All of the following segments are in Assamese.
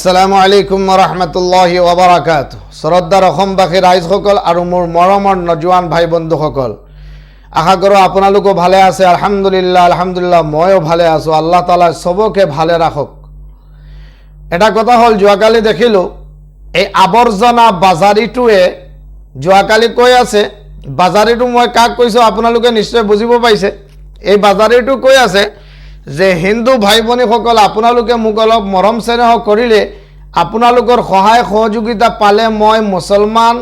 আসসালামু আলাইকুম ৰহমতুল্লাহি ওবৰাকাত। শ্ৰদ্ধাৰ অসমবাসী ৰাইজসকল আৰু মোৰ মৰমৰ নজোৱান ভাই বন্ধুসকল, আশা কৰোঁ আপোনালোকো ভালে আছে। আলহামদুলিল্লাহ, আলহামদুলিল্লাহ, ময়ো ভালে আছোঁ। আল্লাহ তালা চবকে ভালে ৰাখক। এটা কথা হ'ল, যোৱাকালি দেখিলোঁ এই আৱৰ্জনা বাজাৰীটোৱে যোৱাকালি কৈ আছে। বাজাৰীটো মই কাক কৈছোঁ আপোনালোকে নিশ্চয় বুজিব পাইছে। এই বাজাৰীটো কৈ আছে যে হিন্দু ভাই ভনীসকল, আপোনালোকে মোক অলপ মৰম চেনেহ কৰিলে, আপোনালোকৰ সহায় সহযোগিতা পালে মই মুছলমান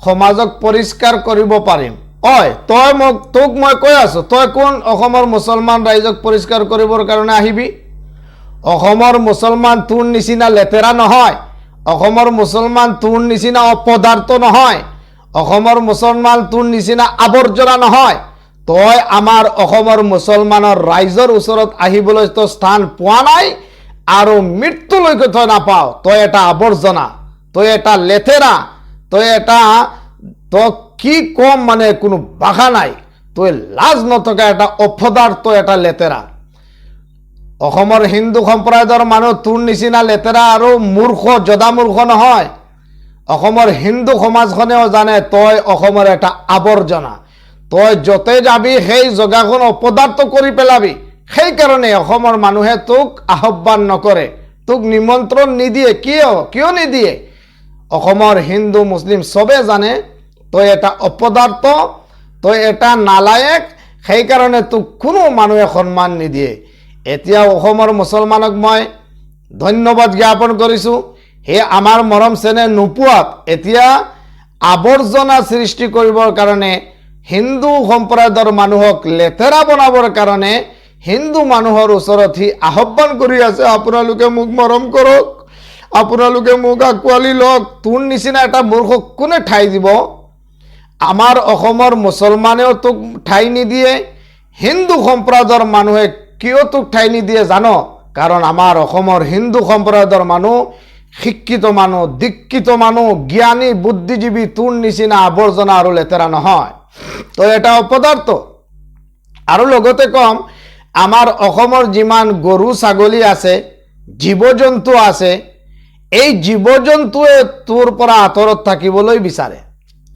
সমাজক পৰিষ্কাৰ কৰিব পাৰিম। ঐ তই মোক, তোক মই কৈ আছোঁ, তই কোন অসমৰ মুছলমান ৰাইজক পৰিষ্কাৰ কৰিবৰ কাৰণে আহিবি? অসমৰ মুছলমান তোৰ নিচিনা লেতেৰা নহয়। অসমৰ মুছলমান তোৰ নিচিনা অপদাৰ্থ নহয়। অসমৰ মুছলমান তোৰ নিচিনা আৱৰ্জনা নহয়। তই আমাৰ অসমৰ মুছলমানৰ ৰাইজৰ ওচৰত আহিবলৈ তই স্থান পোৱা নাই আৰু মৃত্যুলৈকে তই নাপাওঁ। তই এটা আৱৰ্জনা, তই এটা লেতেৰা, তই এটা, তই কি ক'ম, মানে কোনো ভাষা নাই। তই লাজ নথকা এটা অপদাৰ্থ, এটা লেতেৰা। অসমৰ হিন্দু সম্প্ৰদায়ৰ মানুহ তোৰ নিচিনা লেতেৰা আৰু মূৰ্খ, জদা মূৰ্খ নহয়। অসমৰ হিন্দু সমাজখনেও জানে তই অসমৰ এটা আৱৰ্জনা। তই য'তে যাবি সেই জেগাখন অপদাৰ্থ কৰি পেলাবি। সেইকাৰণে অসমৰ মানুহে তোক আহ্বান নকৰে, তোক নিমন্ত্ৰণ নিদিয়ে। কিয়, কিয় নিদিয়ে? অসমৰ হিন্দু মুছলিম চবে জানে তই এটা অপদাৰ্থ, তই এটা নালায়ক। সেইকাৰণে তোক কোনো মানুহে সন্মান নিদিয়ে। এতিয়া অসমৰ মুছলমানক মই ধন্যবাদ জ্ঞাপন কৰিছোঁ। সেই আমাৰ মৰম চেনেহ নোপোৱাত এতিয়া আৱৰ্জনা সৃষ্টি কৰিবৰ কাৰণে, হিন্দু সম্প্ৰদায়ৰ মানুহক লেতেৰা বনাবৰ কাৰণে হিন্দু মানুহৰ ওচৰত সি আহ্বান কৰি আছে, আপোনালোকে মোক মৰম কৰক, আপোনালোকে মোক আঁকোৱালি লওক। তোৰ নিচিনা এটা মূৰ্খক কোনে ঠাই দিব? আমাৰ অসমৰ মুছলমানেও তোক ঠাই নিদিয়ে। হিন্দু সম্প্ৰদায়ৰ মানুহে কিয় তোক ঠাই নিদিয়ে জান? কাৰণ আমাৰ অসমৰ হিন্দু সম্প্ৰদায়ৰ মানুহ শিক্ষিত মানুহ, দীক্ষিত মানুহ, জ্ঞানী, বুদ্ধিজীৱী। তোৰ নিচিনা আৱৰ্জনা আৰু লেতেৰা নহয়। তই এটা অপদাৰ্থ। আৰু লগতে ক'ম, আমাৰ অসমৰ যিমান গৰু ছাগলী আছে, জীৱ জন্তু আছে, এই জীৱ জন্তুৱে তোৰ পৰা আঁতৰত থাকিবলৈ বিচাৰে।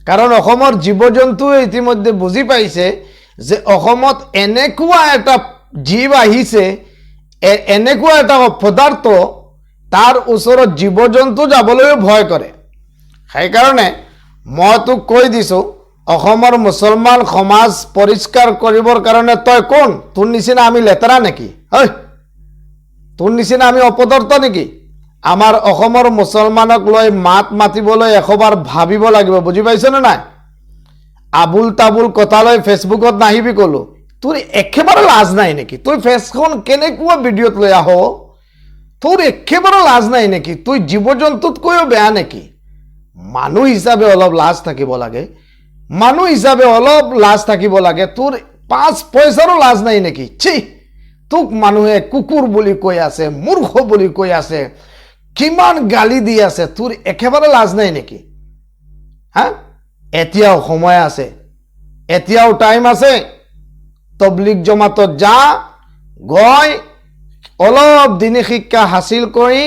কাৰণ অসমৰ জীৱ জন্তুৱে ইতিমধ্যে বুজি পাইছে যে অসমত এনেকুৱা এটা জীৱ আহিছে, এনেকুৱা এটা পদাৰ্থ, তাৰ ওচৰত জীৱ জন্তু যাবলৈও ভয় কৰে। সেইকাৰণে মই তোক কৈ দিছোঁ, অসমৰ মুছলমান সমাজ পৰিষ্কাৰ কৰিবৰ কাৰণে তই কোন? তোৰ নিচিনা আমি লেতেৰা নেকি? ঐ, তোৰ নিচিনা আমি অপদাৰ্থ নেকি? আমাৰ অসমৰ মুছলমানক লৈ মাত মাতিবলৈ এশবাৰ ভাবিব লাগিব, বুজি পাইছনে নাই? আবুল তাবুল কথালৈ ফেচবুকত নাহিবি ক'লো। তোৰ একেবাৰে লাজ নাই নেকি? তই ফেচখন কেনেকুৱা ভিডিঅ'ত লৈ আহ? তোৰ একেবাৰে লাজ নাই নেকি? তুই জীৱ জন্তুতকৈও বেয়া নেকি? মানুহ হিচাপে অলপ লাজ থাকিব লাগে। মানুহ হিচাপে অলপ লাজ থাকিব লাগে। তোৰ 5 পইচাৰো লাজ নাই নেকি? ছি, তোক মানুহে কুকুৰ বুলি কৈ আছে, মূৰ্খ বুলি কৈ আছে, কিমান গালি দি আছে, তোৰ একেবাৰে লাজ নাই নেকি? হা, এতিয়াও সময় আছে, এতিয়াও টাইম আছে। তবলিগ জমাতত যা, গৈ অলপ দিনী শিক্ষা হাচিল কৰি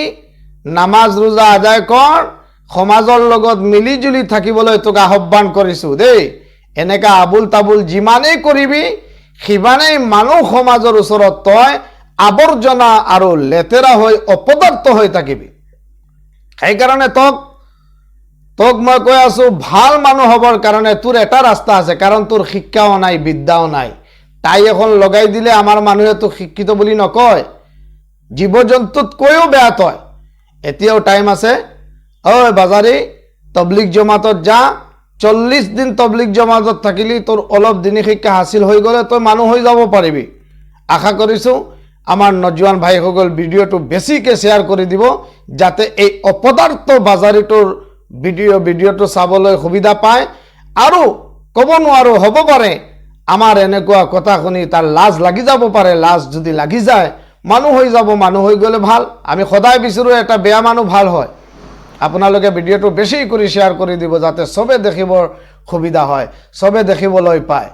নামাজ ৰোজা আদায় কৰ। সমাজৰ লগত মিলি জুলি থাকিবলৈ তোক আহ্বান কৰিছোঁ দেই। এনেকা আবুল তাবুল যিমানেই কৰিবি, সিমানেই মানুহ সমাজৰ ওচৰত তই আৱৰ্জনা আৰু লেতেৰা হৈ অপদাৰ্থ হৈ থাকিবি। সেইকাৰণে তোক মই কৈ আছো, ভাল মানুহ হ'বৰ কাৰণে তোৰ এটা ৰাস্তা আছে। কাৰণ তোৰ শিক্ষাও নাই, বিদ্যাও নাই। টাই এখন লগাই দিলে আমাৰ মানুহে তোক শিক্ষিত বুলি নকয়। জীৱ জন্তুতকৈও বেয়া তই। এতিয়াও টাইম আছে। ঐ বাজাৰী, তবলিগ জমাতত যা। 40 দিন তবলিগ জমাতত থাকিলি তোৰ অলপ দিনী শিক্ষা হাচিল হৈ গ'লে তই মানুহ হৈ যাব পাৰিবি। আশা কৰিছোঁ আমাৰ নজোৱান ভাইসকল ভিডিঅ'টো বেছিকৈ শ্বেয়াৰ কৰি দিব, যাতে এই অপদাৰ্থ বাজাৰীটোৰ ভিডিঅ'টো চাবলৈ সুবিধা পায়। আৰু ক'ব নোৱাৰোঁ, হ'ব পাৰে আমাৰ এনেকুৱা কথা শুনি তাৰ লাজ লাগি যাব পাৰে। লাজ যদি লাগি যায়, মানুহ হৈ যাব। মানুহ হৈ গ'লে ভাল। আমি সদায় বিচাৰোঁ এটা বেয়া মানুহ ভাল হয়। আপোনালোকে ভিডিঅ'টো বেছি কৰি শ্বেয়াৰ কৰি দিব, যাতে চবে দেখিবৰ সুবিধা হয়, চবে দেখিবলৈ পায়।